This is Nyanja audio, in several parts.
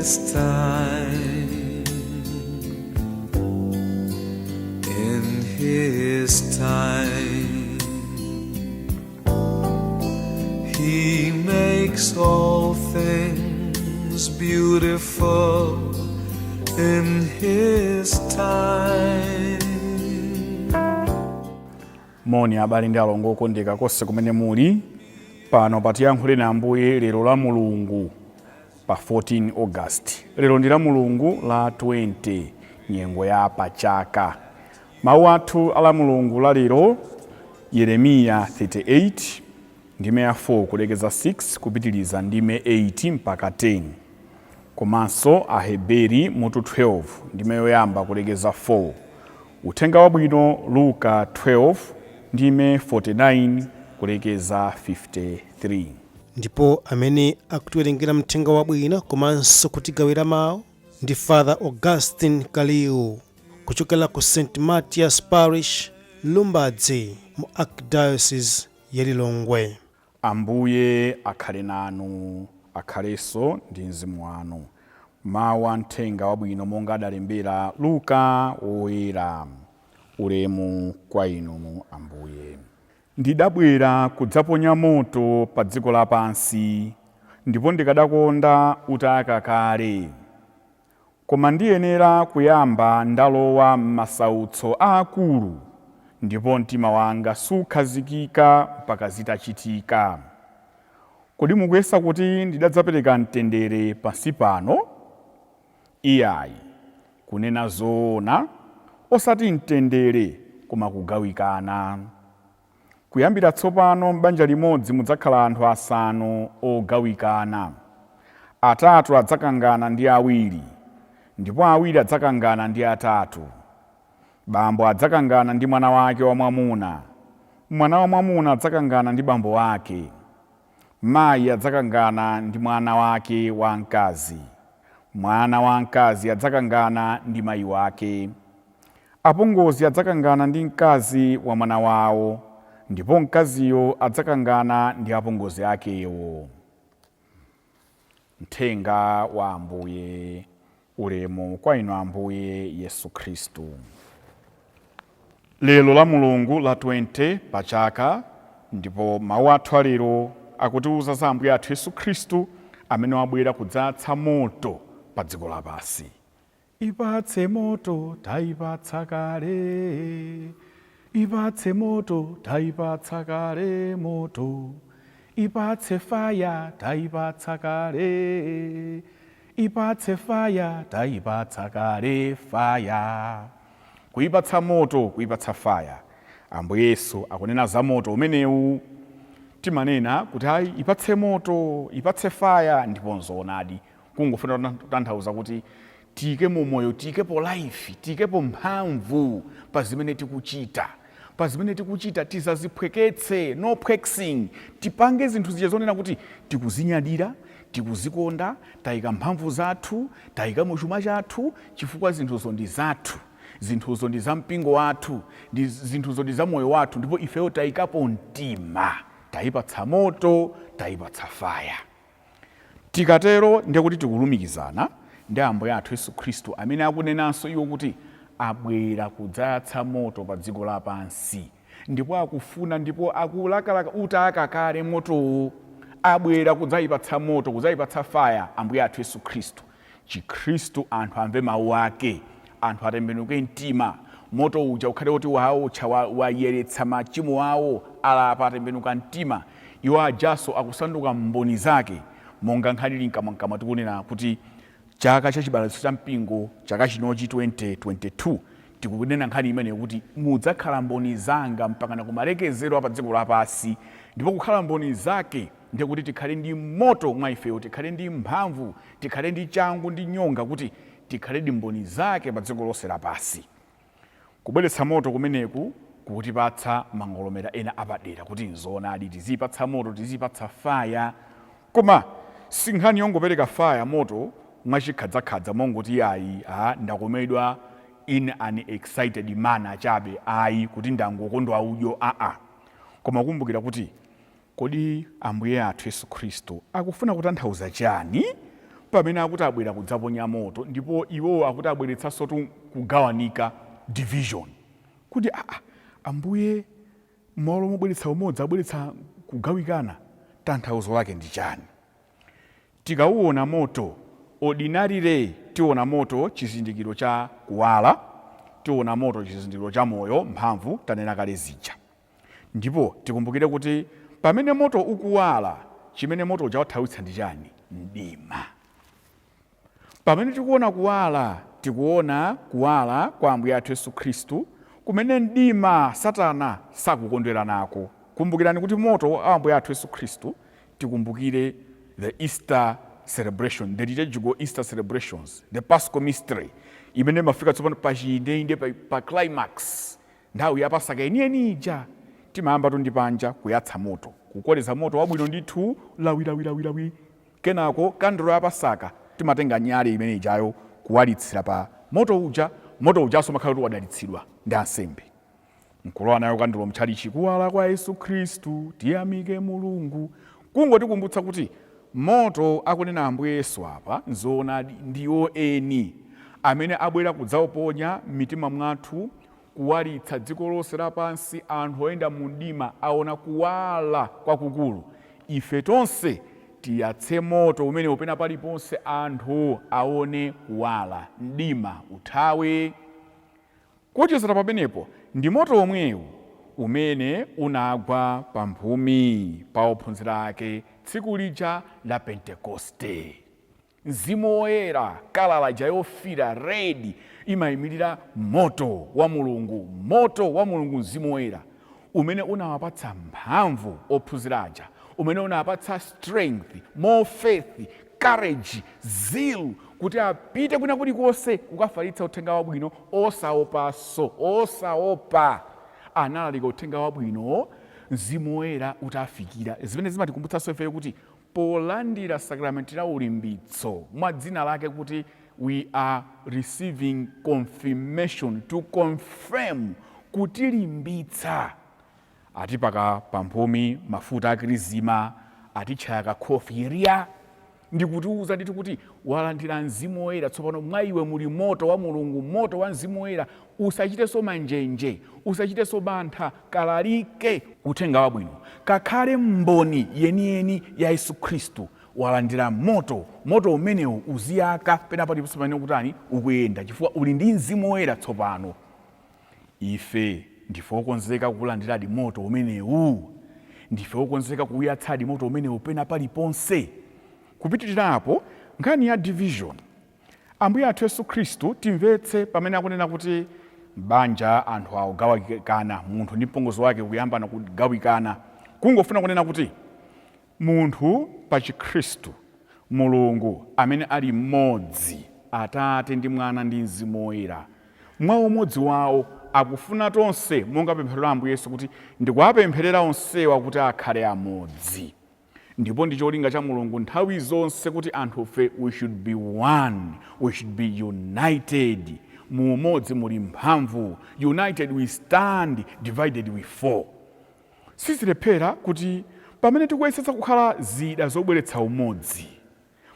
His time. In His time, He makes all things beautiful in His time. Moni abale ndi alongo okondeka konse kumene muli. Pano patiyankhule Ambuye lero la Mulungu pa 14 August. Lero ndi la Mulungu la 20 nyengo ya pachaka. Mawu athu ala Mulungu la lero, Yeremiya 38 ndime ya 4 kulekeza 6, kupitiliza ndime 8 mpaka 10, komanso Aheberi mutu 12 ndime yoyamba kulekeza 4, Uthenga Wabwino Luka 12 ndime 49 kulekeza 53. Ndipo amene akutiwerengera Mthenga Wabwino komanso kutigawira mawu ndi Father Augustine Kaliu kuchokera ku St Matthias Parish, Lumbadzi, mu Archdiocese ya Lilongwe. Ambuye akhale nanu. Akhalenso ndi mzimu wanu. Mawu a Mthenga Wabwino monga adalembera Luka Woyera. Ulemu kwa inu, Ambuye. Ndidabwera kudzaponya moto pa dziko lapansi, ndipo ndikadakonda utayaka kale. Koma ndiyenera kuyamba ndalowa m'masautso aakulu, ndipo mtima wanga sukhazikika mpaka zitachitika. Kodi mukuyesa kuti ndidadzapereka mtendere pansi pano? Iyayi, kunena zoona, osati mtendere koma kugawikana. Kuyambira tsopano m'banja limodzi mudzakhala anthu asanu ogawikana. Atatu adzakangana ndi awiri, ndipo awiri adzakangana ndi atatu. Bambo adzakangana ndi mwana wake wamwamuna, mwana wamwamuna adzakangana ndi bambo ake, mayi adzakangana ndi mwana wake wamkazi, mwana wamkazi adzakangana ndi mayi wake, apongozi adzakangana ndi mkazi wa mwana wawo, ndipo mkaziyo adzakangana ndi apongozi akewo. Mthenga wa Ambuye. Ulemu kwa inu, Ambuye Yesu Khristu. Lero la Mulungu la 20 pa chaka, ndipo mawu athu alero akutiuza za Ambuye athu Yesu Khristu amene wabwera kudzatsa moto pa dziko lapansi. Ipatse moto, tayipatsa kale. Ipatse moto, tayipatsa kale moto. Ipatse fire, tayipatsa kale. Ipatse fire, tayipatsa kale fire. Kuyipatsa moto, kuyipatsa fire. Ambuye Yesu akunena za moto umenewu. Timanena kuti ayi, ipatse moto, ipatse fire, ndipo nzoonadi. Kungofuna kutanthauza kuti tiyikemo moyo, tiyikepo life, tiyikepo mphamvu pa zimene tikuchita. Pa zimene tikuchita tisaziphweketse, no phwexing. Tipange zinthu zija zonena kuti tikuzinyadira, tikuzikonda, tayika mphamvu zathu, tayikamo chuma chathu, chifukwa zinthuzo ndi zathu, zinthuzo ndi za mpingo wathu, ndi zinthuzo ndi za moyo wathu, ndipo ifeyo tayikapo mtima, tayipatsa moto, tayipatsa fire. Tikatero ndiye kuti tikulumikizana ndi Ambuye athu Yesu Khristu amene akunenanso iwo kuti abwera kudzayatsa moto pa dziko lapansi, ndipo akufuna ndipo akulakalaka utayaka kale motowo. Abwera kudzayipatsa moto, kudzayipatsa fire Ambuye athu Yesu Khristu. Chikhristu, anthu amve mawu ake, anthu atembenuke mtima, moto uja ukhale kuti waotcha, wayeretsa machimo awo, alapa, atembenuka mtima, iwo ajaso akusanduka mboni zake, monga nkhani ili mkamwamkamwa. Tikunena kuti chaka cha chibalalitso cha mpingo, chaka chinochi 2022, tikunena nkhani imeneyo kuti mudzakhala mboni zanga mpakana kumalekezero apa dziko lapansi. Ndipo kukhala mboni zake ndiye kuti tikhale ndi moto mwa ifeyo, tikhale ndi mphamvu, tikhale ndi changu ndi nyonga kuti tikhaledi mboni zake pa dziko lonse lapansi. Kubweretsa moto kumeneku kukutipatsa mangolomera ena apadera kuti nzoonadi tiziyipatsa moto, tiziyipatsa fire. Koma si nkhani yongopereka fire, moto, mwachikhadzakhadza, mongoti ayi, a ndakomedwa in an excited manner chabe, ayi, kuti ndangokondwa udyo, aa. Koma kumbukira kuti kodi Ambuye athu Yesu Khristu akufuna kutanthauza chani Pamene akuti abwera kudzaponya moto, ndipo iwowo akuti abweretsanso tu kugawanika, division, kuti aa, Ambuye m'malo mobweretsa umodzi abweretsa kugawikana, tanthauzo lake ndi chani? Tikauona moto, ordinarily tiona moto chizindikiro cha kuwala, tiona moto chizindikiro cha moyo, mphamvu, tanena kale zija. Ndipo tikumbukire kuti pamene moto ukuwala, chimene moto uja wathawitsa ndi chani? Mdima. Pamene tikuona kuwala, tikuona kuwala kwa Ambuye athu Yesu Khristu, kumene mdima, Satana, sakukondwera nako. Kumbukirani kuti moto wa Ambuye athu Yesu Khristu, tikumbukire the Easter celebration, the liturgical Easter celebrations, the Paschal mystery, imene imafika tsopano pa chiyindeinde, pa climax, nthawi ya Pasaka yeniyeni ija. Timayamba ndi panja kuyatsa moto, kukoleza moto wabwino ndithu, lawilawilawilawi. Kenako kandulo ya Pasaka, timatenga nyale imene ijayo kuwalitsira pa moto uja. Moto ujanso umakhala kuti wadalitsidwa ndi ansembe, nkulowa nayo kandulo mtchalichi, "Kuwala kwa Yesu Khristu, tiyamike Mulungu," kungotikumbutsa kuti moto akunena Ambuye Yesu apa nzoonadi ndiwo eni amene abwera kudzauponya m'mitima mwathu, kuwalitsa dziko lonse lapansi. Anthu oyenda mu mdima aona kuwala kwakukulu. Ife tonse tiyatse moto umene upena paliponse, anthu aone kuwala, mdima uthawe. Kuchezera pamenepo, ndi moto omwewu umene unagwa pamphumi pa ophunzira ake tsiku lija la Pentekoste. Mzimu Woyera, colour ija yofira, red, imayimirira moto wa Mulungu, moto wa Mulungu Mzimu Woyera, umene unawapatsa mphamvu ophunzira aja, umene unawapatsa strength, more faith, courage, zeal, kuti apite kwina kulikonse kukafalitsa uthenga wabwino osaopanso, osaopa. Analalika uthenga wabwino Mzimu Woyera utafikira, zimene zimatikumbutsanso ifeyo kuti polandira sakramenti la ulimbitso mwa dzina lake, kuti we are receiving confirmation, to confirm, kutilimbitsa. Atipaka pamphumi mafuta akrizima, atitchaya kakhofi riya, ndikutiuza ndithu kuti walandira Mzimu Woyera. Tsopano mwa iwe muli moto wa Mulungu, moto wa Mzimu Woyera. Usachitenso manjenje, usachitenso mantha, kalalike uthenga wabwino, kakhale mboni yeniyeni ya Yesu Khristu. Walandira moto, moto umenewu uziyaka pena paliponse pamene ukutani, ukuyenda, chifukwa uli ndi Mzimu Woyera tsopano. Ife ndife okonzeka kulandiradi moto umenewu? Ndife okonzeka kuuyatsadi moto umenewu pena paliponse? Kupitirirapo, nkhani ya division, Ambuye athu Yesu Khristu, timvetse pamene akunena kuti banja anthu awogawikana, munthu ndi mpongozi wake kuyambana, kugawikana, kungofuna kunena kuti munthu pa Chikhristu, Mulungu amene ali mmodzi, Atate ndi Mwana ndi Mzimu Woyera, mwa umodzi wawo akufuna tonse, monga pemphero la Ambuye Yesu kuti ndikuwapempherera onsewa kuti akhale amodzi. Ndipo ndi cholinga cha Mulungu nthawi zonse kuti anthufe we should be one, we should be united. Mu umodzi muli mphamvu. United we stand, divided we fall. Sizilephera kuti pamene tikuyesetsa kukhala zida zobweretsa umodzi,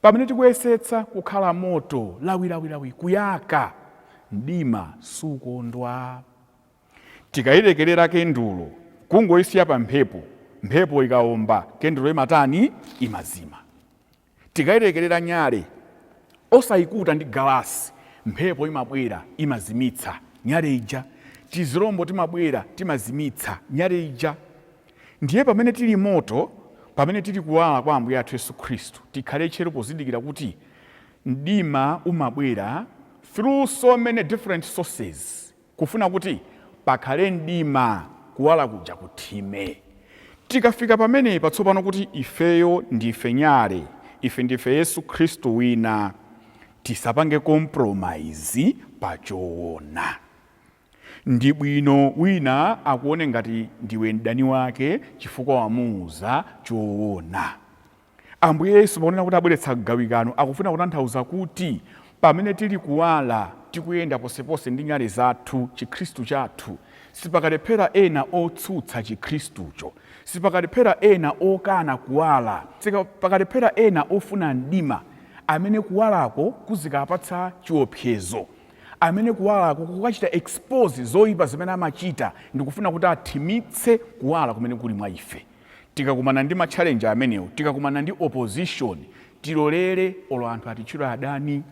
pamene tikuyesetsa kukhala moto lawilawilawi kuyaka, mdima sukondwa. Tikayilekerera kendulo, kungoyisiya pa mphepo, mphepo ikawomba kendulo imatani? Imazima. Tikayilekerera nyale osayikuta ndi galasi, mphepo imabwera, imazimitsa nyale ija. Tizilombo timabwera, timazimitsa nyale ija. Ndiye pamene tili moto, pamene tili kuwala kwa Ambuye athu Yesu Khristu, tikhale tcheru pozindikira kuti mdima umabwera through so many different sources, kufuna kuti pakhale mdima, kuwala kuja kuthime. Tikafika pamenepa tsopano kuti ifeyo ndife nyale, ife ndife Yesu Khristu wina, tisapange compromise pachoona. Ndi bwino wina akuone ngati ndiwe mdani wake chifukwa wamuuza choona. Ambuye Yesu pakunena kuti abweretsa mgawikano, akufuna kutanthauza kuti pamene tili kuwala, tikuyenda posepose ndi nyale zathu, Chikhristu chathu, sipakalephera ena otsutsa Chikhristucho, sipakalephera ena okana kuwala, sipakalephera ena ofuna mdima. Amene kuwalako kuzikapatsa chiopsezo, amene kuwalako kukachita expose zoyipa zimene amachita ndikufuna kuti athimitse kuwala kumene kuli mwa ife. Tikakumana ndi ma challenge amenewo, tikakumana ndi opposition, tilolere olo anthu atitchule adani,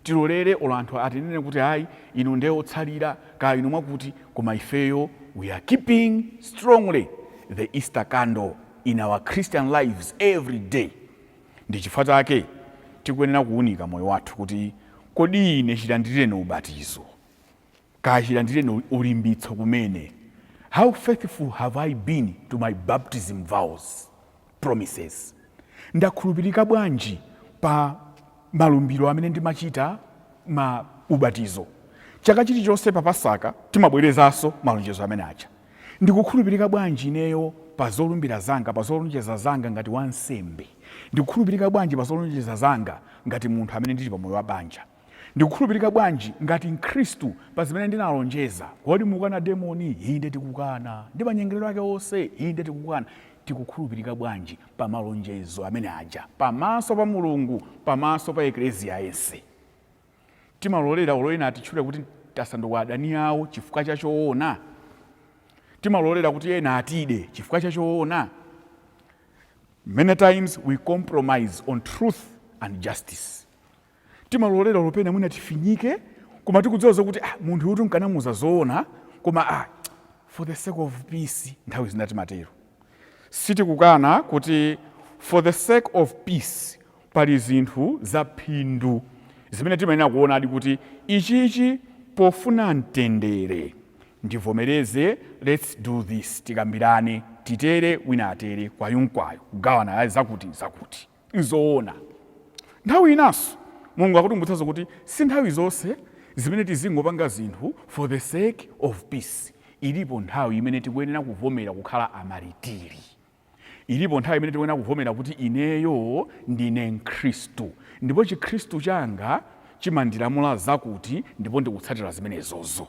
tilolere olo anthu atinene kuti ayi, inu ndiye otsalira ka inu mwakuti, koma ifeyo we are keeping strongly the Easter candle in our Christian lives every day. Ndi chifukwa chake tikuyenera kuwunika moyo wathu kuti kodi ine chilandireni ubatizo, kaya chilandireni ulimbitso kumene, how faithful have I been to my baptism vows, promises? Ndakhulupirika bwanji pa malumbiro amene ndimachita ma ubatizo? Chaka chilichonse pa Pasaka timabwerezanso malonjezo amene aja. Ndikukhulupirika bwanji ineyo pa zolumbira zanga, pa zolonjeza zanga ngati wansembe? Ndikukhulupirika bwanji pa zolonjeza zanga ngati munthu amene ndili pa moyo wa banja? Ndikukhulupirika bwanji ngati Mkhristu pa zimene ndinalonjeza? Kodi mukana demoni? Inde, tikukana. Ndi manyengerero ake onse? Inde, tikukana. Tikukhulupirika bwanji pa malonjezo amene aja pamaso pa Mulungu, pamaso pa ekleziya yense? Timalolera olo ena atitchule kuti tasanduka adani awo chifukwa cha choona? Timalolera kuti ena atide chifukwa cha choona? Many times we compromise on truth and justice. Timalolera olo pena mwina tifinyike, koma tikudziwa zokuti munthu uyu nkanamuuza zoona, koma for the sake of peace. Nthawi zina timatero. Sitikukana kuti for the sake of peace pali zinthu za phindu zimene timayenera kuonadi kuti ichichi pofuna mtendere ndivomereze, let's do this, tikambirane, titere, wina atere, kwayunkwayo, kugawana ayi zakuti zakuti, nzoona. Nthawi inanso Mulungu akutikumbutsanso kuti si nthawi zonse zimene tizingopanga zinthu for the sake of peace. Ilipo nthawi imene tikuyenera kuvomera kukhala amaritiri. Ilipo nthawi imene tikuyenera kuvomera kuti ineyo ndine Mkhristu ndipo Chikhristu changa chimandilamula zakuti, ndipo ndikutsatira zimenezozo.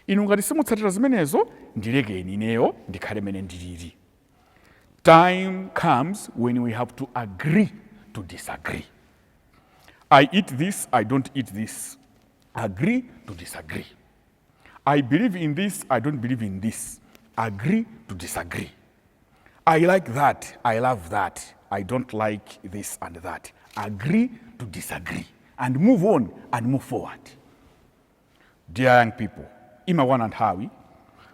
Inu ngati simutsatira zimenezo, ndilekeni ineyo ndikhale mene ndilili. Time comes when we have to agree to disagree. I eat this, I don't eat this. Agree to disagree. I believe in this, I don't believe in this. Agree to disagree. I like that, I love that. I don't like this and that. Agree to disagree and move on and move forward. Dear young people, imakwana nthawi,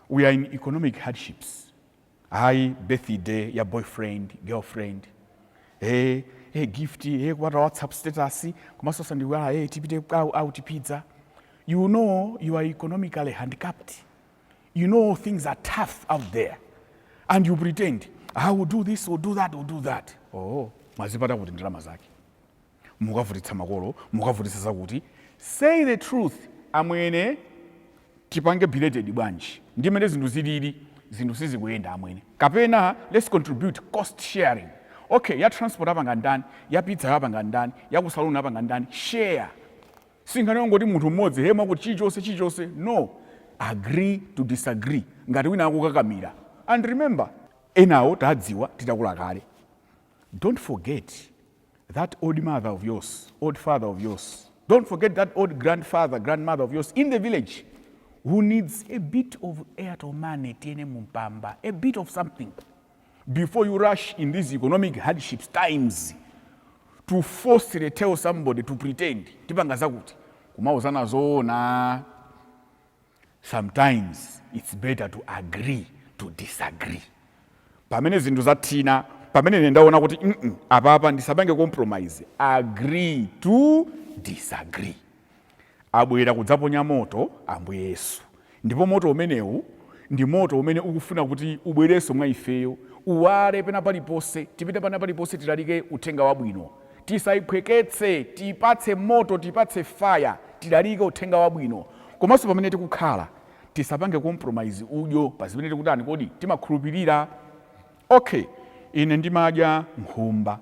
we are in economic hardships. Hayi, birthday ya boyfriend, girlfriend, hey, hey, gift, hey, kupata WhatsApp status, komanso sandiwala, hey, tipite out pizza. You know you are economically handicapped. You know things are tough out there. And you pretend, I will do this, will do that, will do that. Oh, mwazipata kuti ndalama zake. Mukavutitsa makolo, mukavutitsa zakuti. Say the truth, amwene, tipange belated bwanji. Ndimene zinthu zilili, zinthu sizikuyenda amwene. Kapena, let's contribute cost sharing. Okay, ya transport apanga ndani, ya pizza apanga ndani, ya kusaluni apanga ndani, share. Sinkhani yongoti munthu mmodzi hema kuti chilichonse chilichonse. No, agree to disagree ngati wina akukakamira. And remember, enawo tadziwa titakula kale. Don't forget that old mother of yours, old father of yours. Don't forget that old grandfather, grandmother of yours in the village who needs a bit of Airtel money, tiyene mumpamba, a bit of something. Before you rush in these economic hardships times to forcefully tell somebody to pretend, tipanga zakuti, kumauzana zoona. Sometimes it's better to agree to disagree. Pamene zinthu zathina, pamene ine ndaona kuti apapa ndisapange compromise, agree to disagree. Abwera kudzaponya moto Ambuye Yesu, ndipo moto umenewu ndi moto umene ukufuna kuti ubwerenso mwa ifeyo, uwale pena paliponse, tipite pena paliponse, tilalike uthenga wabwino. Tisayiphweketse, tipatse moto, tipatse fire, tilalike uthenga wabwino. Komanso pamene tikukhala, tisapange compromise udyo pa zimene tikutani kodi timakhulupirira. Okay, ine ndimadya nkhumba,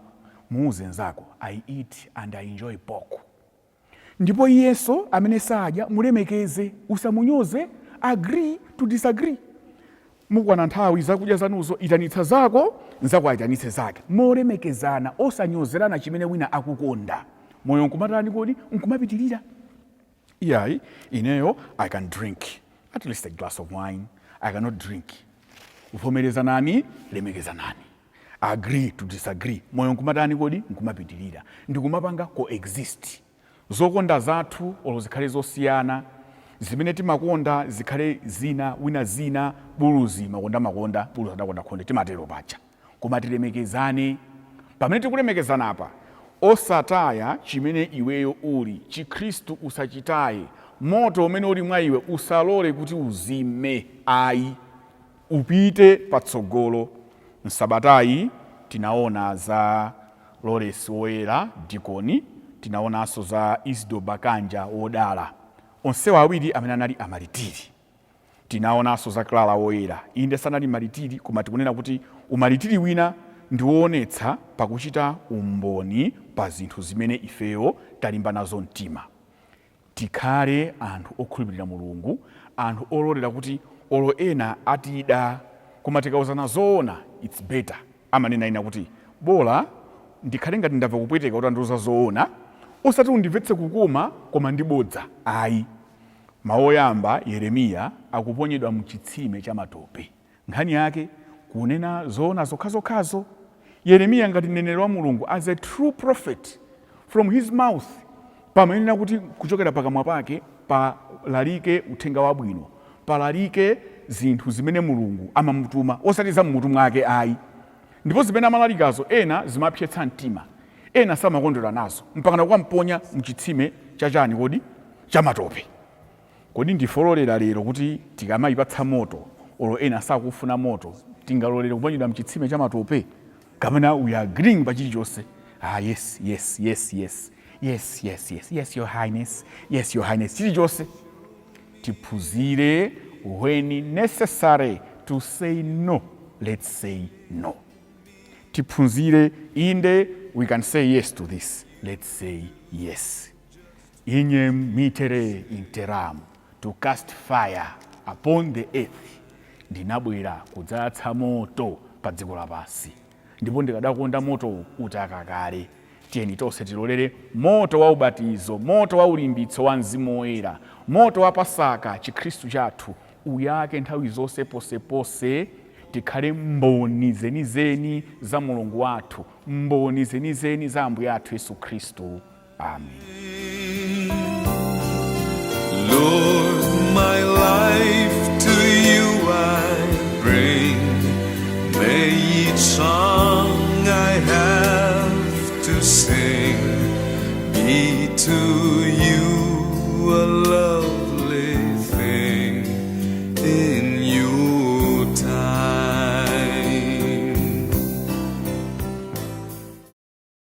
muuze nzako, I eat and I enjoy pork. Ndipo iyenso amene sadya mulemekeze, usamunyoze, agree to disagree. Mukwana nthawi zakudya zanuzo, itanitsa zako, nzako ayitanitse zake, molemekezana, osanyozerana chimene wina akukonda. Moyo nkumatani kodi? Nkumapitirira. Iyayi, ineyo I can drink at least a glass of wine, I cannot drink. Vomerezanani, lemekezanani, agree to disagree. Moyo nkumatani kodi? Nkumapitirira, ndikumapanga coexist. Zokonda zathu olo zikhale zosiyana, zimene timakonda zikhale zina, wina zina, buluzi makonda makonda, buluzi adakonda khonde, timatero paja. Koma tilemekezane. Pamene tikulemekezana apa, osataya chimene iweyo uli. Chikhristu usachitaye. Moto umene uli mwa iwe usalole kuti uzime, ayi, upite patsogolo. Msabatayi tinaona za Lawrence Woyera dikoni, tinaonanso za Isidore Bakanja wodala, onsewa awiri amene anali amalitiri. Tinaonanso za Clara Woyera. Inde, sanali malitiri, koma tikunena kuti umalitiri wina ndiwoonetsa pakuchita umboni pa zinthu zimene ifeyo talimba nazo mtima. Tikhale anthu okhulupirira Mulungu, anthu ololera kuti olo ena atida, koma tikauzana zoona, it's better. Amanena ina kuti bola ndikhale ngati ndamva kupweteka kuti andiuza zoona, osati undimvetse kukoma koma ndibodza, ayi. Mawu oyamba, Yeremiya akuponyedwa mchitsime cha matope. Nkhani yake kunena zoona zokhazokhazo. Yeremiya ngati mneneri wa Mulungu, as a true prophet, from his mouth pamayenera kuti kuchokera pakamwa pake palalike uthenga wabwino, palalike zinthu zimene Mulungu amamutuma, osati za mmutu mwake, ayi. Ndipo zimene amalalikazo ena zimapsetsa mtima, ena samakondwera nazo, mpakana kukamponya mchitsime chachani kodi? Chamatope. Kodi ndifololera lero kuti tikamayipatsa moto, olo ena sakufuna moto, tingalolere kuponyedwa mchitsime chamatope, kapena we are agreeing pa chilichonse? Ah, yes, yes, your highness, yes, your highness, chilichonse. Tiphunzire, when necessary to say no, let's say no. Tiphunzire, inde, we can say yes to this, let's say yes. Ignem mittere in terram, to cast fire upon the earth. Ndinabwera kudzayatsa moto pa dziko lapansi, ndipo ndikadakonda moto utakakale. Tiyeni tonse tilolere moto wa ubatizo, moto wa ulimbitso wa Mzimu Woyera, moto wa Pasaka. Chikhristu chathu uyake nthawi zonse, posepose. Tikhale mboni zenizeni za Mulungu wathu, mboni zenizeni za Ambuye athu Yesu Khristu. Amen. Lord, my life to you I bring. May each song I have to sing be to you a love